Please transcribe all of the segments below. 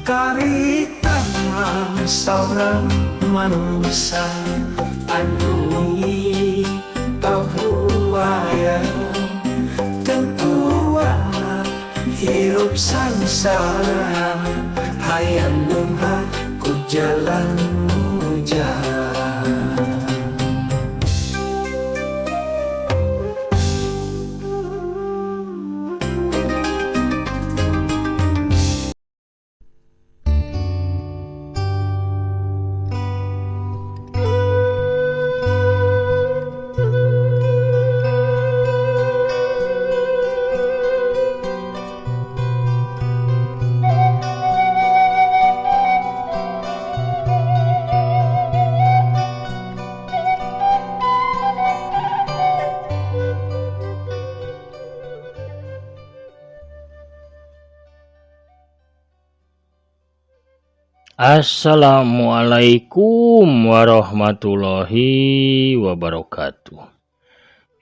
Karitan mah saurang manusia anu pabuaya tentuana hirup sangsara hayang beunghar ku jalan mujaha. Assalamualaikum warahmatullahi wabarakatuh.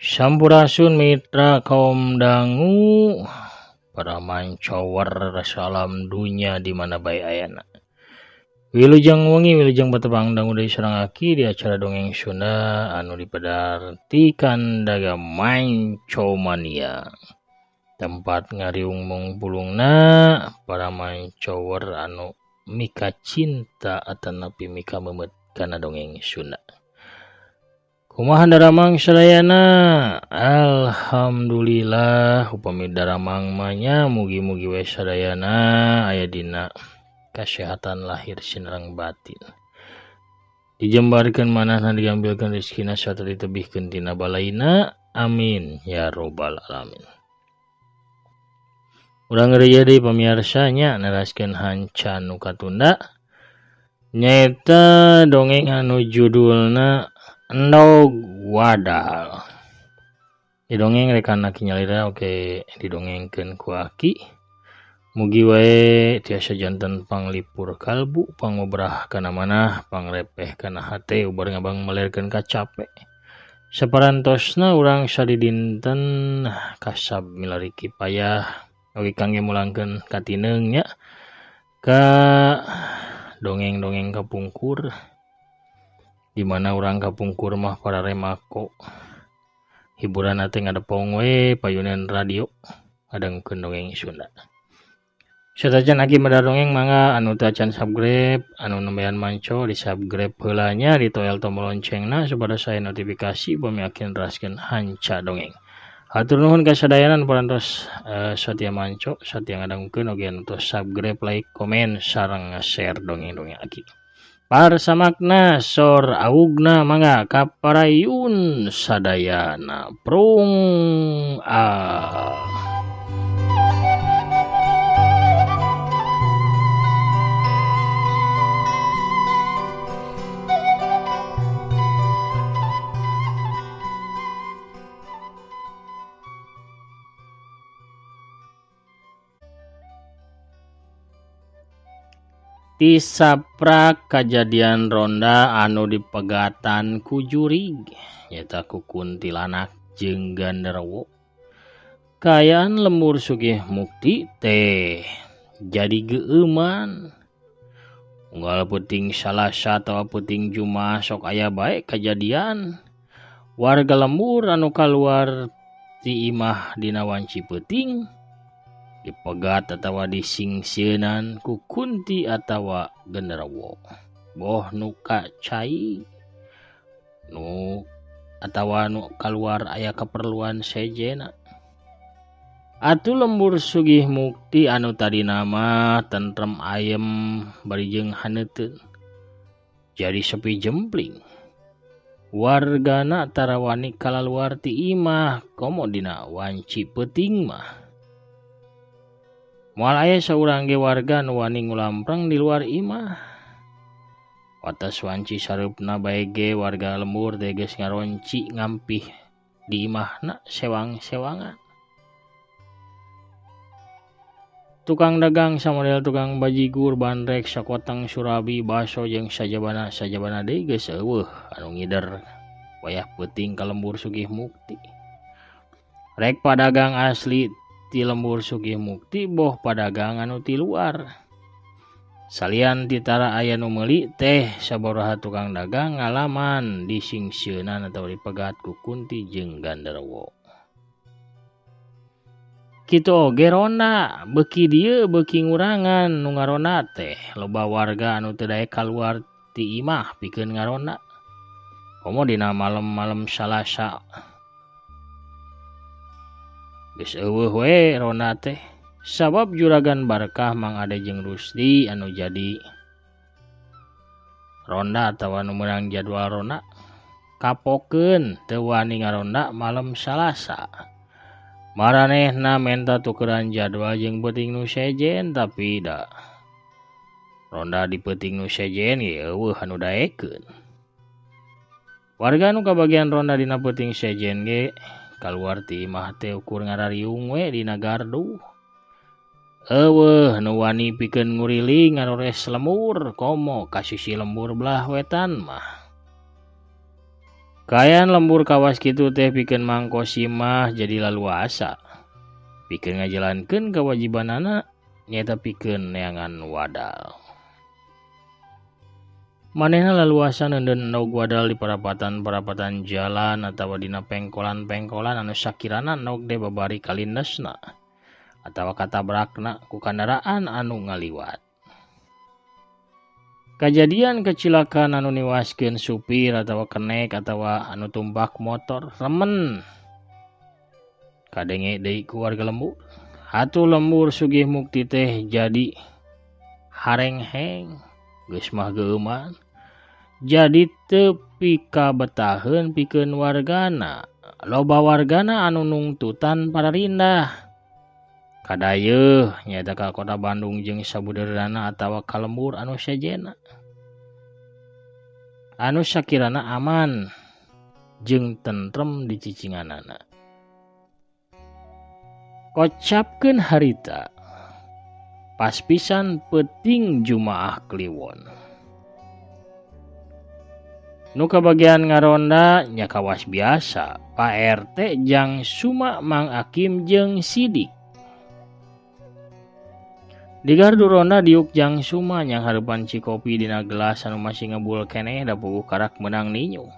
Sampurasun mitra kaum dangu para mancower salam dunya di mana bae ayana. Wilujeng wengi wilujeng patepang dangu deui sareng aki di acara dongeng Sunda anu dipedar ti Kandaga Mancomania. Tempat ngariung mungpulungna para mancower anu mika cinta atanapi mika memet kana dongeng Sunda. Kumaha daramang sadayana? Alhamdulillah upami daramang mah nya mugi-mugi we sadayana aya dina kasehatan lahir sinareng batin. Dijembarkeun manahna diambilkeun rezekina sarta ditebihkeun tina balaina. Amin ya robbal alamin. Urang geura deui pamiarsa nya neraskeun hanca nu katunda nyaeta dongeng anu judulna Endog Wadal. Di dongeng rekan aki nyalira oge didongengkeun ku aki. Mugi wae tiasa janten panglipur kalbu, pangobrah kana manah, pangrepeh kana hate, ubar ngabang melerkeun kacape. Saparantosna urang sadidinten kasab milari kipayah oge kangge mulangkeun katineung nya ka dongeng-dongeng kapungkur di mana urang kapungkur mah para remako hiburan teh ngadepong we payunan radio ngadengkeun dongeng Sunda. Satacan aki medar dongeng mangga anu teu acan subscribe anu nembean manco di subscribe heula nya ditoel tombol loncengna supaya saya notifikasi upami aki neraskeun hanca dongeng. Hatur nuhun ka sadayana nu parantos satia manco satia ngadangukeun oge anu tos subscribe like komen sareng share dongeng-dongeng aki. Parsamakna sor augna mangga kaparayun sadayana prung ah. Tisaprak kajadian ronda anu dipegatan ku jurig nyaeta ku kuntilanak jeung genderuwo. Kaayaan lembur Sugih Mukti teh jadi geueuman. Unggal peuting Salasa atawa peuting Jumaah sok aya bae kajadian. Warga lembur anu kaluar ti imah dina wanci peuting dipegat atawa disingsieunan ku kunti atawa genderuwo. Boh nu ka cai nu atawa nu kaluar aya kaperluan sejenna. Atuh lembur Sugih Mukti anu tadina mah tentrem ayem bari jeung haneuteun jadi sepi jempling. Wargana tarawani kalaluar ti imah komo dina wanci peuting mah. Moal aya saurang ge warga nu wani ngulampreng di luar imah. Wates wanci sareupna bae ge warga lembur teh geus ngaronci ngampih di imahna sewang-sewangan. Tukang dagang samodel tukang bajigur, bandrek, sakoteng, surabi, baso jeung sajabana-sajabana deui geus eueuh anu ngider wayah peuting ka lembur Sugih Mukti. Rek padagang asli ti lembur Sugih Mukti boh padagang anu ti luar. Salian ti tara aya nu meuli teh sabaraha tukang dagang ngalaman disingsieunan atawa dipegat ku kunti jeung ganderuwo. Kitu oge ronda, beuki dieu beuki ngurangan nu ngaronda teh, loba warga anu teu daek kaluar ti imah pikeun ngaronda. Komo dina malem-malem Salasa. Geus eueuh we ronda teh. Sabab Juragan Barkah Mang Ade jeung Rusdi anu jadi ronda atawa nu meunang jadwal ronda kapokeun teu wani ngaronda malem Salasa. Maranehna menta tukeran jadwal jeung peuting nu sejen tapi da ronda di peuting nu sejen ge eueuh anu daekeun. Warga nu kabagian ronda dina peuting sejen ge kaluar ti imah teh ukur ngarariung we dina gardu. Eueuh nu wani pikeun nguriling ngarores lembur komo ka sisi lembur belah wetan mah. Kaayaan lembur kawas kitu teh pikeun Mang Kosim mah jadi laluasa. Pikeun ngajalankeun kawajibanana nyaeta pikeun neangan wadal. Manehna laluasa neundeun endog wadal di parapatan-parapatan jalan atawa dina pengkolan-pengkolan anu sakirana endog teh babari kalindesna atawa katabrakna ku kandaraan anu ngaliwat. Kajadian kecilakaan anu niwaskeun supir atawa kenek atawa anu tumpak motor remen kadenge deui ku warga lembur. Hatu lembur Sugih Mukti teh jadi harengheng geus mah geueuman jadi teu pikabetaheun pikeun wargana. Loba wargana anu nungtutan pararindah kadayeuh nyaeta ka kota Bandung jeung sabudeureunana atawa ka lembur anu sejenna anu sakirana aman jeung tentrem di cicinganana. Kocapkeun harita pas pisan peuting Jumaah Kliwon. Nu kabagian ngaronda nya kawas biasa, Pak RT Jang Suma Mang Akim jeung Sidik. Di gardu ronda diuk Jang Suma nyang hareupan cikopi dina gelas anu masih ngebul keneh da puguh karak meunang ninyu.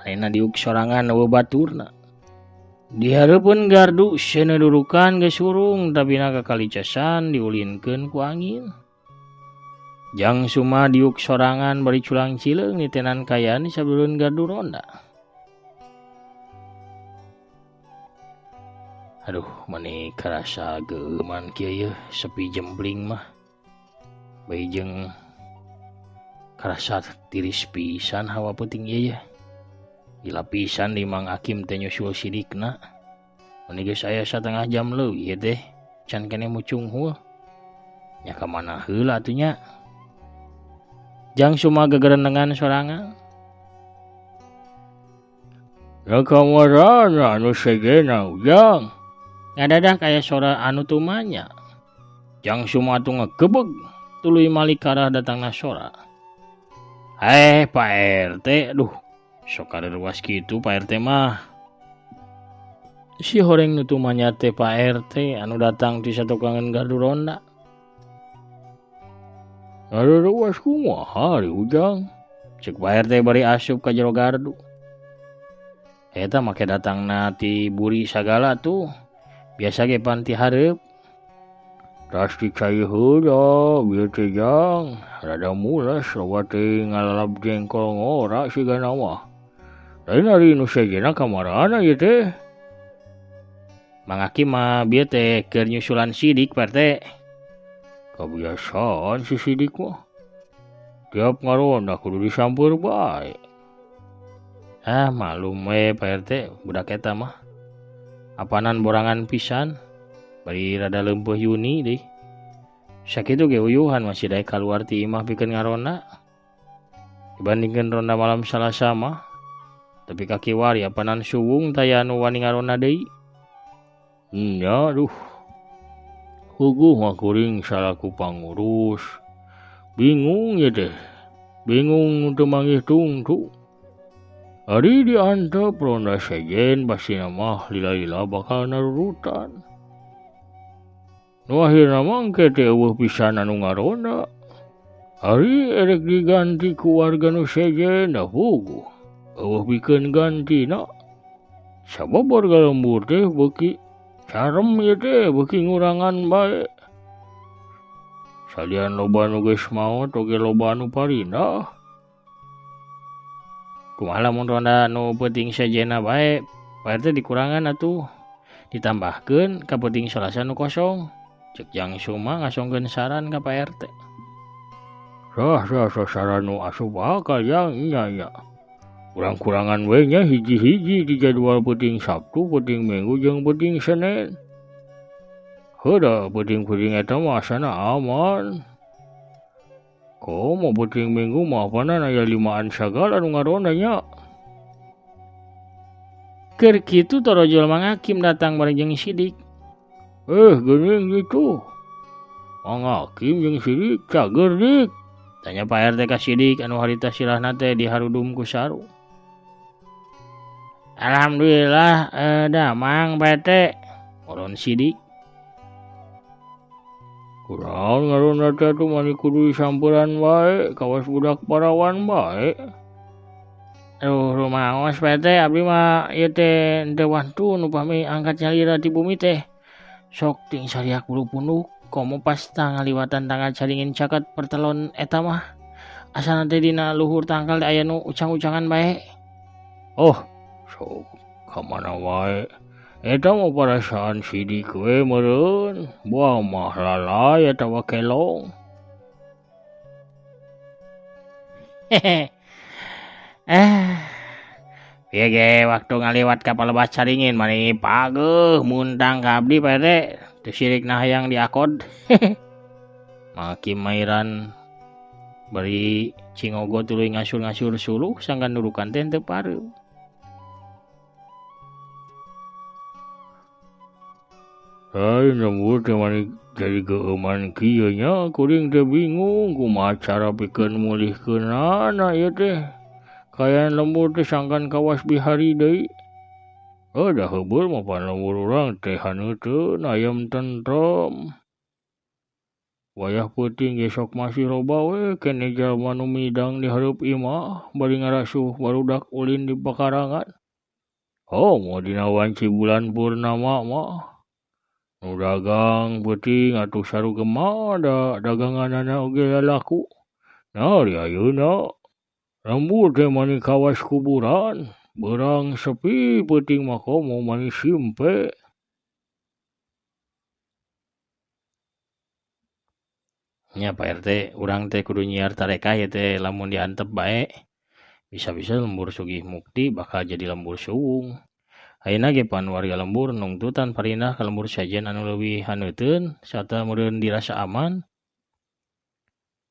Manehna diuk sorangan eueuh baturna. Di hareupeun gardu seuneu durukan geus hurung tabina kakalicasan diulinkeun ku angin. Jang Suma diuk sorangan bari culang cileung nitenan kaayaan di sabuleun gardu ronda. Aduh, mani karasa geueuman kieu yeuh, sepi jempling mah. Bae jeung karasa tiris pisan hawa peuting ieu yeuh. Gila pisan di Mang Akim teh nyusul sidikna. Mani geus aya satengah jam leuwih teh, can keneh mucunghul. Nya ka mana heula atuh nya. Jang Suma gegerendengan sorangan. Ya kamarana anu sejenna Ujang. Ngadadak aya sora anu tumanya. Jang Suma atuh ngegebeg tuluy malik karah datangna sora. Pak RT, aduh, sok kareruas kitu Pak RT mah. Si horeng nu tumanya teh Pak RT anu datang ti satukangan gardu ronda. Kareruas kumaha ari Ujang? Cek Pak RT bari asup ka jero gardu. Eta make datangna ti buri sagala tuh. Biasa ge pan ti hareup. Tas ti cai heula bieu teh Jang, rada mules loba teh ngalalap jengkol ngora sigana mah. Lain ari nu sejenna kamarana ieu teh? Mang Akim mah bieu teh keur nyusulan Sidik Pak RT. Kabiasaan si Sidik mah. Tiap ngaronda kudu disampeur bae. Ah, malum we Pak RT, budak eta mah. Apanan borangan pisan, bari rada leumpeuh Yuni deui. Sakitu ge uyuhan masih daek kaluar ti imah pikeun ngaronda. Dibandingkeun ronda malam Salasa mah, tapi kaki wari apanan suwung taya anu wani ngaronda deui. Nya aduh. Huguh mah kuring salaku pangurus. Bingung ya teh. Bingung nu teu manggih tungtu. Ari diantep ronda sejen pastina mah lila-lila bakal narurutan. Nu akhirna mah engke teh eueuh pisan anu ngaronda. Ari erek diganti ku warga nu sejen da puguh. Eueuh bikeun gantina. Sabab warga lembur teh beuki carem ieu teh beuki ngurangan bae. Salian loba nu geus maot oge loba anu parindah. Kumaha lamun ronda nu peuting sejenna bae, Pak RT dikurangan atuh. Ditambahkeun ka peuting Salasa nu kosong. Cek Jang Suma ngasongkeun saran ka Pak RT. Sah sah saran nu asup akal Jang nya nya. Kurang-kurangan we nya hiji-hiji di jadwal peuting Sabtu, peuting Minggu jeung peuting Senin. Heuda peuting-peuting eta mah asana aman. Komo peuting Minggu mah panan aya limaan sagala nu ngaronda nya. Keur kitu torojol Mang Hakim datang bareng jeung Sidik. Geuning kitu. Mang Hakim jeung Sidik cager dik. Tanya Pak RT ka Sidik anu harita sirahna teh diharudum ku saru. Alhamdulillah damang Pak RT. Oron Sidik. Kunaon ngaronda teh atuh mani kudu disamperan bae kawas budak parawan bae. Aduh rumaos Pak RT abdi mah ieu teh henteu wantun upami angkat nyalira ti bumi teh. Sok ting sariak bulu punduk komo pas ngaliwatan tanggal caringin caket pertelon eta mah. Asana teh dina luhur tangkal teh aya nu ucang-ucangan bae. Oh, sok ka mana wae. Eta mah parasaan Sidik we meureun, buah mah lalay atawa kelong. Hehe. Piye ge waktu ngaliwat ka palebah caringin mani pageuh muntang ka abdi Pak RT, teu sirik nah hayang diakod. Makim mairan bari cingogo tuluy ngasur-ngasur suluh sangkan nurukan teh teu pareum. Lain lembur teh mani jadi geueuman kieu nya kuring teh bingung kumaha cara pikeun mulihkeunana ieu teh. Kaayaan lembur teh sangkan kawas bihari deui. Da heubeul mah pan lembur urang teh haneuteun ayam tentrem. Wayah peuting ge sok masih loba we keneh jalma nu midang di hareup imah bari ngarasuh barudak ulin di pakarangan. Oh, moal dina wanci bulan purnama mah. Nu dagang peuting atuh sarugema da daganganana oge lalaku. Nah di ayeuna lembur teh mani kawas kuburan, beurang sepi peuting mah komo mani simpe. Nya Pak RT, urang teh kudu nyiar tarekah ieu teh lamun diantep bae. Bisa-bisa lembur Sugih Mukti bakal jadi lembur suwung. Ayeuna ge pan warga lembur nungtutan parindah ka lembur sejen anu leuwih haneuteun sarta meureun dirasa aman.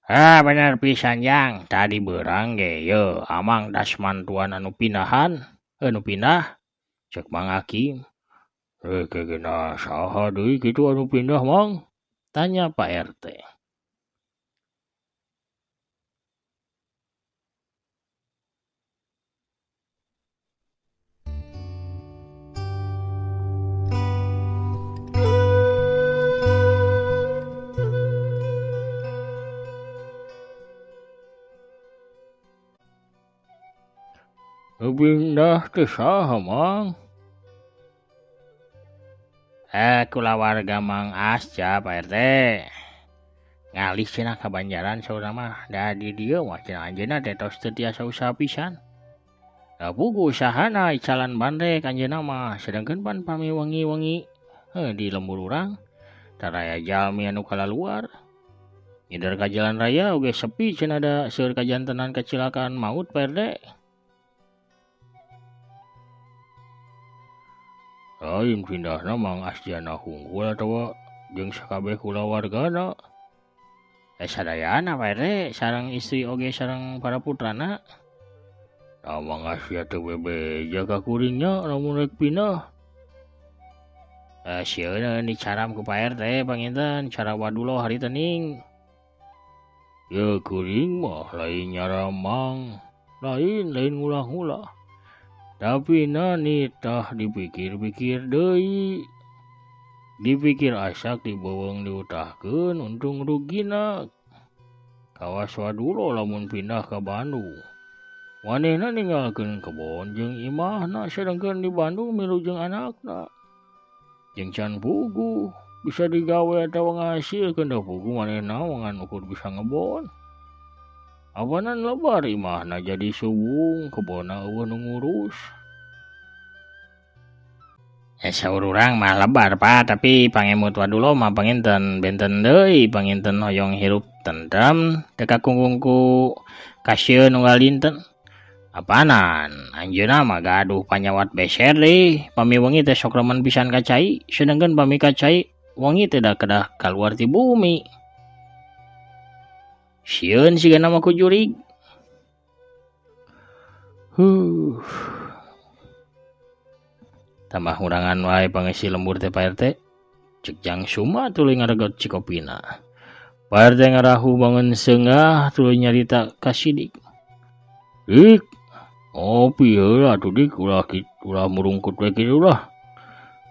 Ah bener pisan Jang, tadi beurang ge yeuh amang das mantuan anu pindahan, anu pindah cek Mang Hakim. Kegena saha deui kitu anu pindah Mang? Tanya Pak RT. Pindah teh saha Mang? Kulawarga Mang Asja Pak RT. Ngalih cenah ka Banjaran saurna mah da di dieu mah cenah anjeunna teh tos teu tiasa usaha pisan. Da puguh usahana icalan bandrek anjeunna mah sedengkeun pan pami wengi-wengi di lembur urang taraya jalmi anu kalaluar. Ngider ka jalan raya oge sepi cenah da seueur kajantenan kacilakaan maut Pak RT. Lain pindahna Mang Asjana hungkul atawa jeung sakabeh kulawargana. Sadayana Pak RT sareng istri oge sareng para putrana. Tah Mang Asya teu bebeja ka kuringnya lamun rek pindah. Sieun dicaram ku Pak RT panginten cara wadulo harita ning. Ye kuring mah lain nyaramang, lain ngulah-ngulah. Tapi nani tah dipikir-pikir deui. Dipikir asak dibeuweung diutahkeun untung rugina. Kawas Wadulo lamun pindah ka Bandung. Manehna ninggalkeun kebon jeung imahna sedengkeun di Bandung milu jeung anakna. Jeung can puguh bisa digawe atawa ngahasilkeun da puguh manehna ngan ukur bisa ngebon. Apanan lebar imahna jadi suwung kebonna eueuh nu ngurus. Saur urang mah lebar Pak, tapi pangemut Wadulo mah panginten benten deui, panginten hoyong hirup tentrem teu kakungkung ku kasieun unggal dinten. Apanan anjeunna mah gaduh panyawat beser deui, pami wengi teh sok remen pisan ka cai, sedengkeun pami ka cai wengi teh da kedah kaluar ti bumi. Sieun sigana mah ku jurig. Huh. Tambah hurangan wae pangeusi lembur teh Pak RT. Cek Jang Suma tuluy ngaregot cikopina. Pak RT ngarahu bangun seungah tuluy nyarita ka Sidik. Dik, ngopi heula atuh Dik, ulah murungkut we kitu lah.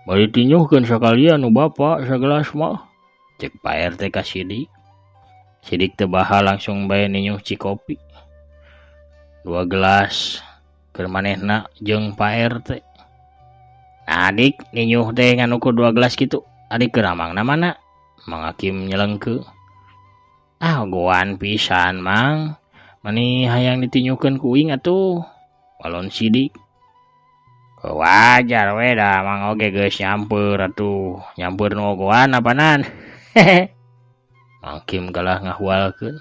Bari tinyuhkeun sakalian nu bapa sagelas mah. Cek Pak RT ka Sidik. Sidik teu baha langsung bae ninyuh cikopi. 2 gelas keur manehna jeung Pak RT. Adik ninyuh teh ngan ukur 2 gelas kitu. Adik keur amangna mana? Mang Hakim nyelengkeu. Ah, goan pisan Mang. Mani hayang ditinyuhkeun ku uing atuh. Walon Sidik. Wajar we da Mang oge geus nyamper atuh. Nyamper nu ogoan apanan? Hehe. Mang Kim kalah ngahualkeun.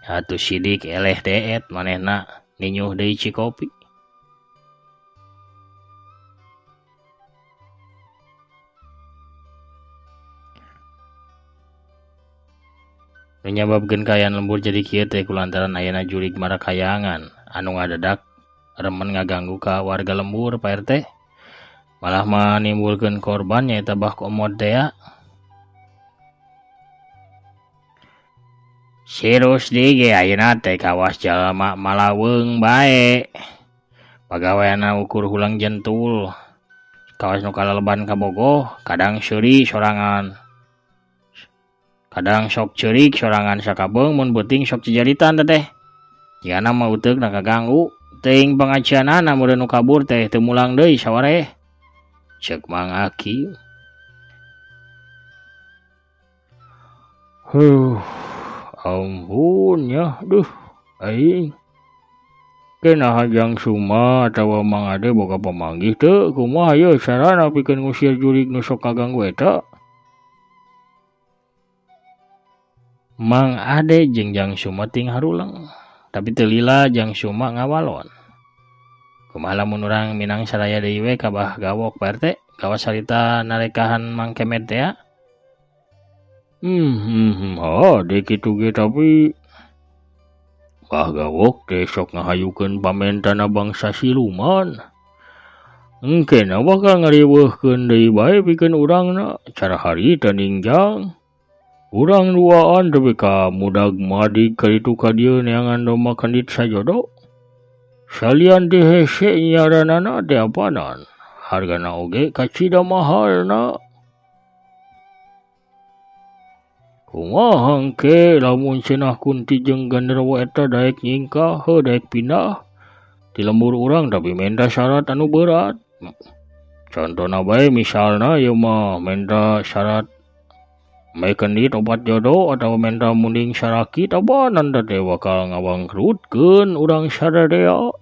Atuh Sidik eleh deet manehna ninyuh deui cikopi. Nu nyababkeun kaayaan lembur jadi kieu teh kulantaran ayana jurig marakayangan anu ngadadak remen ngaganggu ka warga lembur Pak RT. Malah manimbulkeun korban nyaeta Bah Komod tea. Si Rusdi ge ayeuna teh kawas jalma malaweung bae. Pagaweanna ukur hulang jentul. Kawas nu kalaleban kabogoh, kadang seuri sorangan. Kadang sok ceurik sorangan sakabeung mun beuting sok cejaritan teh. Jigana mah uteukna kaganggu, teuing pangajianana meureun nu kabur teh teu mulang deui sawareh. Ceuk Mang Aki. Huh. Ampun ya, duh, aing. Kenaha Jang Suma atawa Mang Ade boga pamanggih teu, kumaha ieu carana pikeun ngusir jurig nu sok kaganggu eta? Mang Ade jeung Jang Suma ting haruleng, tapi teu lila Jang Suma ngawalon. Kumaha lamun urang minang saraya deui we ka Bah Gawok Pak RT, kawas harita narekahan Mang Kemet teh ya? Oh, deh kitu ge tapi Bah Gawok teh sok ngahayukeun pamentana bangsa siluman. Engkena bakal ngariweuhkeun deui bae pikeun urangna cara harita ningjang. Urang duaan tepi ka mudag madig ka ditu ka dieu neangan domba kendit sajodo. Salian teh hese nyaranana teh apanan. Hargana oge kacida mahalna. Kumaha engke lamun cenah kunti jeung genderuwo eta daek nyingkah heuh daek pindah ti lembur urang tapi menta syarat anu berat. Contona bae misalna ieu mah menta syarat mae kendit opat jodoh atawa menta munding sarakit abanan teh bakal ngabangkrutkeun urang sadaya.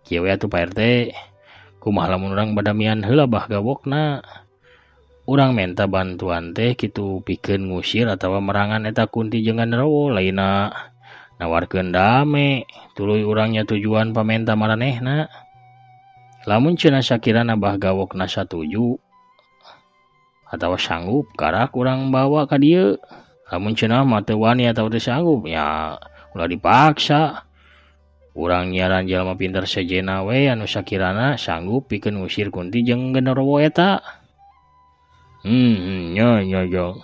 Kieu we atuh Pak RT, kumaha lamun urang badamian heula Bah Gawokna. Urang menta bantuan teh kitu pikeun ngusir atawa merangan eta kunti jeung genderuwo lainna nawarkeun dame tuluy urang nya tujuan pamenta maranehna. Lamun cenah sakirana Bah Gawokna satuju atawa sanggup karak urang bawa ka dieu. Lamun cenah mah teu wani atawa teu sanggup nya ulah dipaksa. Urang nyiaran jalma pinter sejena we anu sakirana sanggup pikeun ngusir kunti jeung genderuwo eta. Nya nya Jang.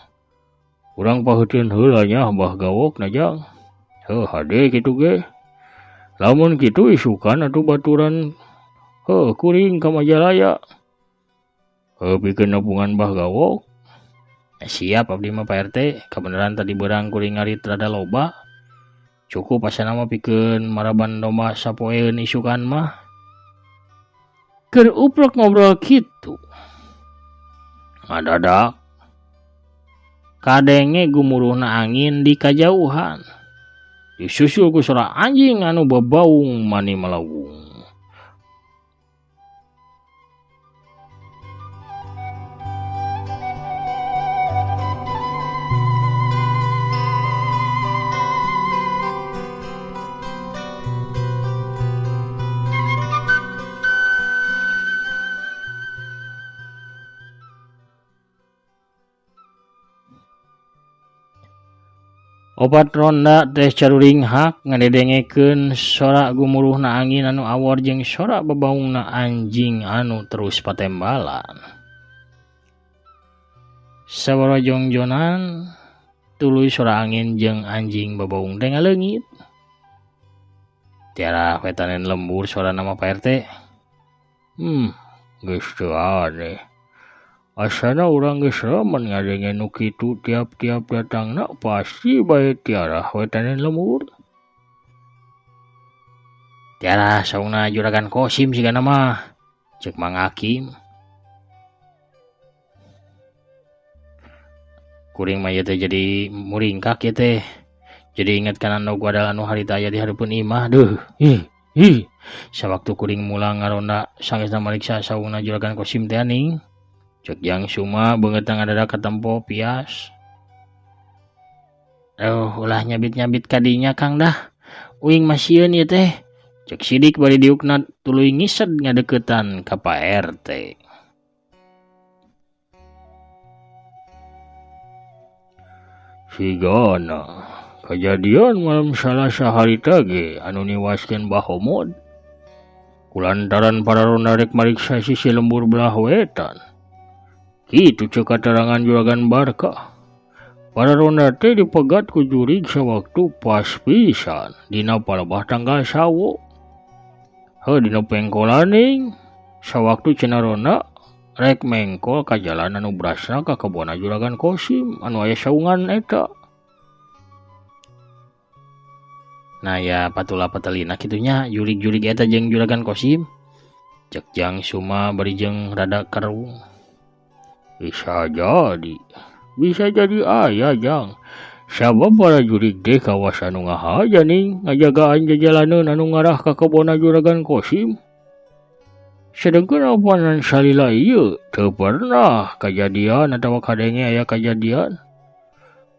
Urang paheuteun heula nya Bah Gawokna Jang. Heuh hade kitu ge. Lamun kitu isukan atuh baturan heuh kuring ka Majalaya. Heuh pikeun nepungan Bah Gawok. Siap abdi mah Pak RT, kabeneran tadi beurang kuring ngarit rada loba. Cukup asana mah pikeun maraban domba sapoeun isukan mah. Keur uprek ngobrol kitu. Ngadadak kadenge gumuruhna angin di kajauhan. Disusul ku sora anjing anu babaung mani malawung. Opat ronda teh caruringhak ngadedengekeun sora gumuruhna angin anu awor jeung sora babaungna anjing anu terus patembalan. Sabara jongjonan tuluy sora angin jeung anjing babaung teh ngaleungit. Tiara wetanen lembur sora nama Pak RT. Geus teu aneh. Asana urang geus remen ngadenge nu kitu tiap-tiap datangna pasti bae tiara wetanen lembur. Tiara saungna Juragan Kosim sigana mah, ceuk Mang Hakim. Kuring mah ieu teh jadi muringkak ieu teh. Jadi inget kana endog wadal anu harita aya di hareupeun imah deuh. Ih, ih. Sawaktu kuring mulang ngaronda sangesna mariksa saungna Juragan Kosim teh ning. Cek Jang Suma beungeutna ngadadak katempo pias. Ulah nyabit-nyabit kadinya Kang dah. Uing mah sieun ieu teh. Cek Sidik bari diukna tuluy ngised ngadeukeutan ka Pak RT. Sigana kajadian malam Salasa harita ge anu niwaskeun Bah Homod. Kulantaran para ronda rek mariksa sisi lembur belah wetan. Kitu ceuk katerangan Juragan Barkah. Para ronda teh dipegat ku jurig sawaktu pas pisan dina palebah tanggal sawo. Heuh dina pengkolaning sawaktu cenah ronda rek mengkol ka jalan anu brasna ka kebona Juragan Kosim anu aya saungan eta. Nah ya patula patelina kitunya jurig-jurig eta jeung Juragan Kosim. Cek Jang Suma bari jeung rada kerung. Bisa jadi aya Jang. Sabab para jurig teh kawas anu ngahaja ning ngajagaan jajalaneun anu ngarah ka kebona Juragan Kosim. Sedengkeun apanan salila ieu teu pernah kajadian atawa kadenge aya kajadian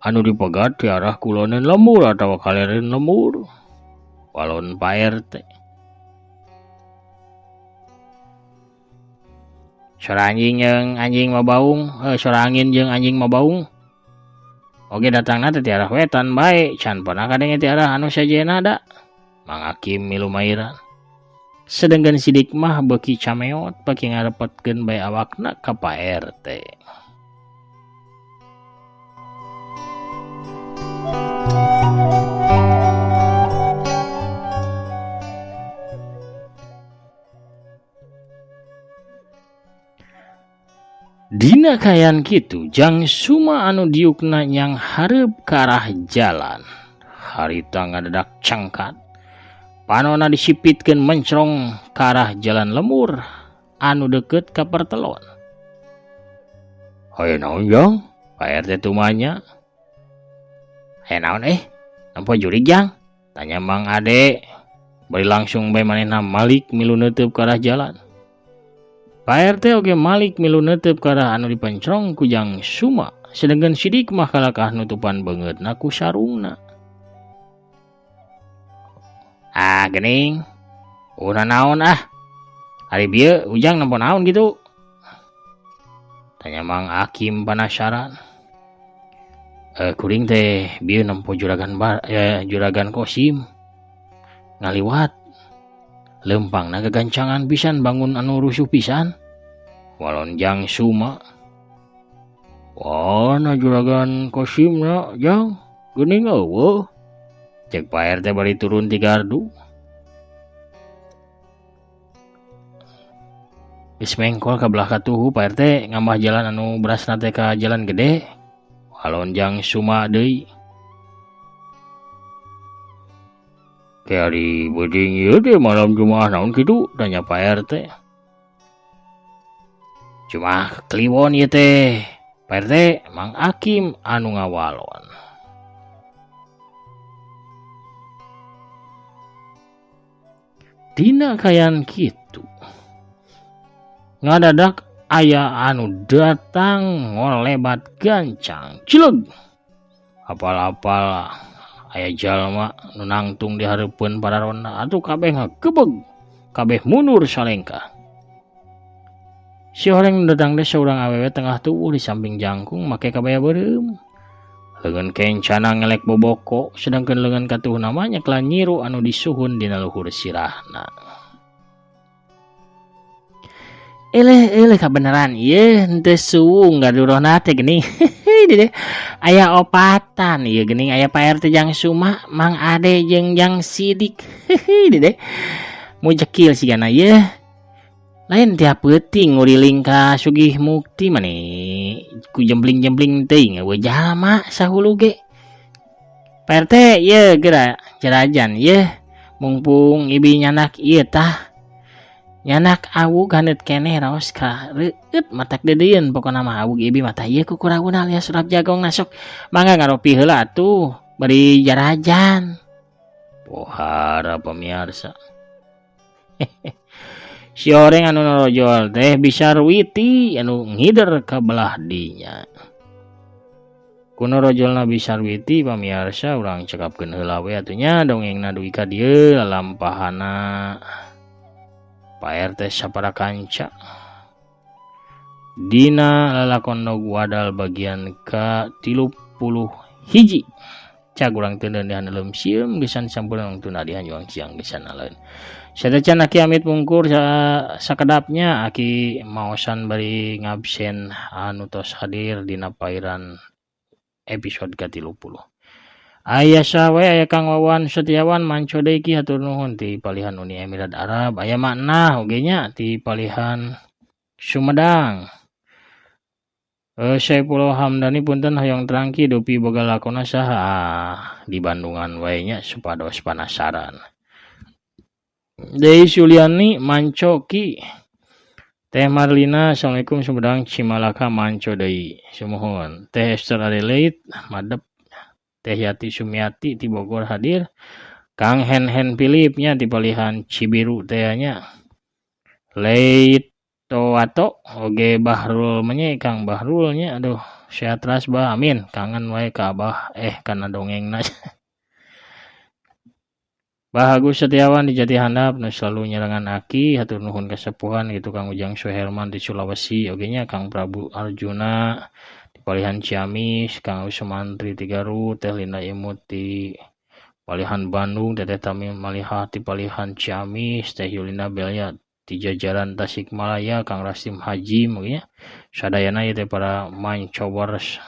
anu dipegat ti arah kuloneun lembur atawa kalereun lembur. Walon Pak RT. Sora anjing jeung anjing mabaung, sora angin jeung anjing mabaung. Oge datangna teh ti arah wetan bae, can pernah kadenge ti arah anu sejenna da. Mang Hakim milu mairan. Sedengkeun Sidik mah beuki cameot beuki ngarepetkeun bae awakna ka Pak RT. Dina kaayaan kitu Jang Suma anu diukna nyang hareup ka arah jalan. Harita ngadadak cangkat. Panona disipitkeun mencrong ka arah jalan lembur anu deukeut ka pertelon. Haye naon Jang? Pak RT tumanya. Haye naon Nempo jurig Jang? Tanya Mang Ade. Bari langsung bae manehna malik milu neuteub ka arah jalan. Pak RT oge malik milu neuteub ka arah anu dipencrong ku Jang Suma, sedengkeun Sidik mah kalakah nutupan beungeutna ku sarungna. Ah geuning, ulah naon ah. Ari bieu Ujang nempo naon gitu? Tanya Mang Hakim panasaran. Kuring teh bieu nempo Juragan Juragan Kosim ngaliwat. Lempangna gagancangan pisan bangun anu rusuh pisan. Walon Jang Suma. Wana Juragan Kosimna Jang geuning eueuh. Cek Pak RT bari turun ti gardu. Geus mengkol ka belah katuhu Pak RT ngambah jalan anu berasna teh ka jalan gede. Walon Jang Suma deui. Ke ari beuting ieu teh malam Jumaah naon kitu? Tanya Pak RT. Jumaah Kliwon ieu teh. Pak RT Mang Akim anu ngawalon. Dina kayan kitu. Ngadadak aya anu datang ngolebat gancang cileg. Apal-apal aya jalma nu nangtung di hareupeun pararona atuh kabeh ngagebeg, kabeh mundur salengkah. Si horeng nu datang teh saurang awewe tengah tubuh di samping jangkung make kabaya beureum. Leungeun kencana ngelek boboko sedangkeun leungeun katuhna mah nyeklan nyiru anu disuhun dina luhur sirahna. Eleh eleh kabeneran ieu henteu suwung gadurohna teh geuning. Hehehe aya opatan ieu geuning aya Pak RT Jang Suma, Mang Ade jeung Jang Sidik. Hehehe dede. Mujekil sigana ieu. Lain tiap peuting nguriling ka Sugih Mukti mani ku jempling-jempling teuing eueuh jalma sahulu ge. Pak RT ieu geura jarajan ieu mungpung ibi nyanak ieu tah. Nyanak awug haneut keneh raos ka reueut matak deudeuieun pokona mah awug ibi mah tah ieu kukurawuna alias urap jagong na sok mangga ngaropi heula atuh bari jarajan. Pohara pamiarsa. Si oreng anu norojol teh bisa ruwiti anu ngider ka belah dinya. Ku norojolna bisa ruwiti pamiarsa urang cekapkeun heula we atuh nya dongengna dugi ka dieu lalampahana Pak RT sapara kanca. Dina lalakon Dog Wadal bagian ka 31. Cag urang teu di haneuleum sieum gesan sampurna tuna di hanjuang siang gesan aleun. Satacan aki amit pungkur sakedapnya aki maosan bari ngabsen anu tos hadir dina pairan episode ka-30. Aya saha we aya Kang Wawan Setiawan manco deui ki hatur nuhun ti palihan Uni Emirat Arab aya makna oge nya ti palihan Sumedang. Saifullah Hamdani punten hoyong terangki dupi boga lakona saha di Bandungan wae nya supados panasaran. Dewi Suliani manco ki. Teh Marlina Assalamualaikum Sumedang Cimalaka manco deui sumuhun. Teh Esther Adelaide madep. Teh Yati Sumiati ti Bogor hadir. Kang Hen Hen Philip nya di palihan Cibiru teh nya. Leito Ato oge Bahrul menye Kang Bahrul nya aduh sehat ras bah amin kangen wae ka abah kana dongengna. Bah Agus Setiawan di Jati Handap nu selalu nyerangan aki hatur nuhun kasepuhan gitu Kang Ujang Suherman di Sulawesi oge nya Kang Prabu Arjuna di Palihan Ciamis, Kang Agus Sumantri di Garut, Teh Linda Imut di Palihan Bandung, Teteh Tamim Malihah di Palihan Ciamis, Teh Yulina Belia di jajaran Tasikmalaya, Kang Rasim Haji mungkin sadayana ieu teh para mancowers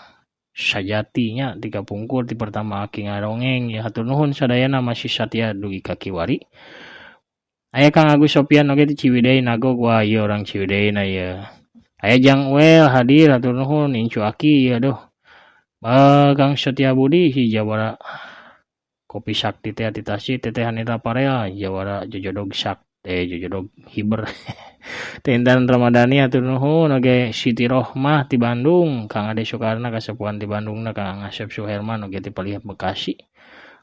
sajatinya tiga pungkur di pertama aki ngarongeng ya hatur nuhun sadayana masih satia dugi ka kiwari. Aya Kang Agus Sopian oge di Ciwidey Nagog wah ieu orang Ciwidey na ieu. Aya Jang Wel hadir hatur nuhun incu aki ieu aduh. Kang Setia Budi si jawara Kopi Sakti teh ti Tasik Teteh Anita Parel jawara jojodog sak jojodog hiber. Teh Intan Ramadhani hatur nuhun oge Siti Rohmah ti Bandung, Kang Ade Soekarno kasepuhan ti Bandungna, Kang Asep Suherman oge ti Palihap Bekasi.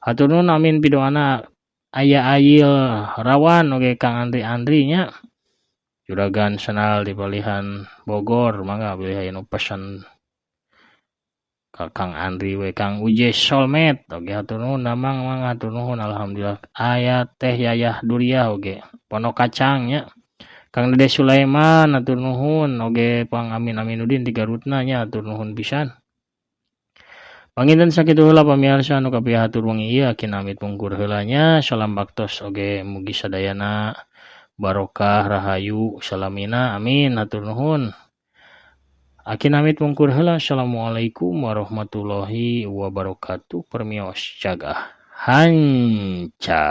Hatur nuhun amin pidoana aya Ayil Rawan oge Kang Andri Andri nya. Juragan Senal di Palihan Bogor mangga bilih aya nu pesen ka Kang Andri we Kang Uje Solmet oge hatur nuhun damang mangga hatur nuhun alhamdulillah aya Teh Yayah Duriah oge Pondok Kacang nya. Kang Dede Sulaiman hatur nuhun oge Pang Amin Aminudin ti Garutna nya hatur nuhun pisan. Panginten sakitu heula pamirsa anu kapihatur wengi ieu aki namit pungkur heula nya salam baktos oge mugi sadayana barokah rahayu salamina amin hatur nuhun. Aki namit pungkur heula assalamualaikum warahmatullahi wabarakatuh permios cagah hanca.